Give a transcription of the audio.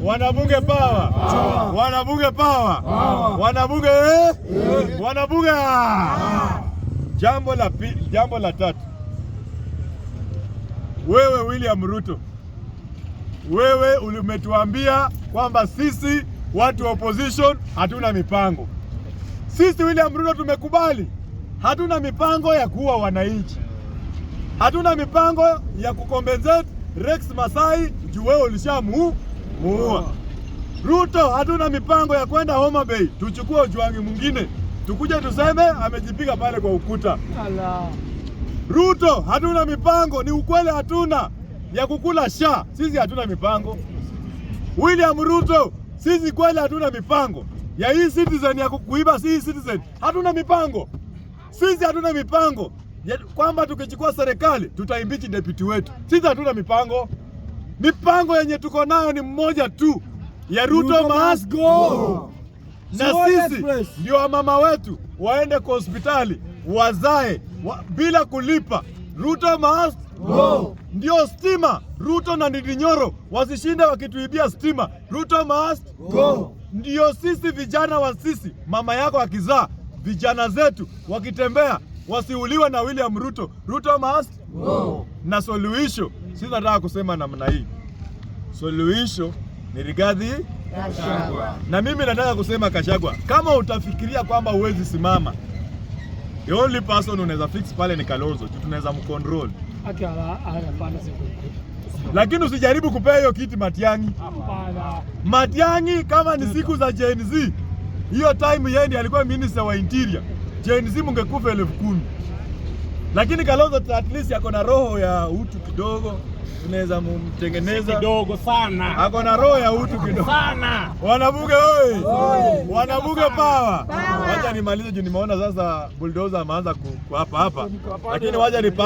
Wanabunge power! Wanabunge power! Wanabunge eh? Wanabunge! Jambo la tatu, wewe William Ruto, wewe umetuambia kwamba sisi watu wa opposition hatuna mipango. Sisi William Ruto tumekubali, hatuna mipango ya kuua wananchi, hatuna mipango ya kucompensate Rex Masai juu wewe ulishamuua. Ruto, hatuna mipango ya kwenda Homa Bay tuchukue Ojwang mwingine tukuje tuseme amejipiga pale kwa ukuta. Ruto, hatuna mipango, ni ukweli, hatuna ya kukula SHA. Sisi hatuna mipango. William Ruto, sisi kweli hatuna mipango ya hii citizen ya kuiba, si citizen, hatuna mipango. Sisi hatuna mipango ya kwamba tukichukua serikali tutaimpeach deputy wetu. Sisi hatuna mipango. Mipango yenye tuko nayo ni mmoja tu ya Ruto, Ruto must go. Na Sio sisi Express. Ndio wamama wetu waende kwa hospitali wazae bila kulipa. Ruto must go. Ndio stima, Ruto na Ndindi Nyoro wasishinde wakituibia stima. Ruto must go. Ndio sisi vijana wa sisi, mama yako akizaa, vijana zetu wakitembea wasiuliwe na William Ruto. Ruto must go. Na suluhisho, sisi nataka kusema namna hii, suluhisho ni Rigathi. Na mimi nataka kusema Gachagua, kama utafikiria kwamba huwezi simama, the only person unaweza fix pale ni Kalonzo, juu tunaweza mcontrol, lakini usijaribu kupea hiyo kiti Matiang'i. Matiang'i kama ni siku za Gen Z, hiyo time yeye ndiye alikuwa minister wa interior. Gen Z mungekufa 10,000. Lakini Kalonzo at least ako na roho ya utu kidogo, tunaweza mumtengeneza. Kidogo sana. Ako na roho ya utu kidogo. Sana. Wanabunge oi! Wanabunge power! Wacha nimalize juu nimeona sasa bulldozer ameanza ku hapa hapa, lakini wacha ni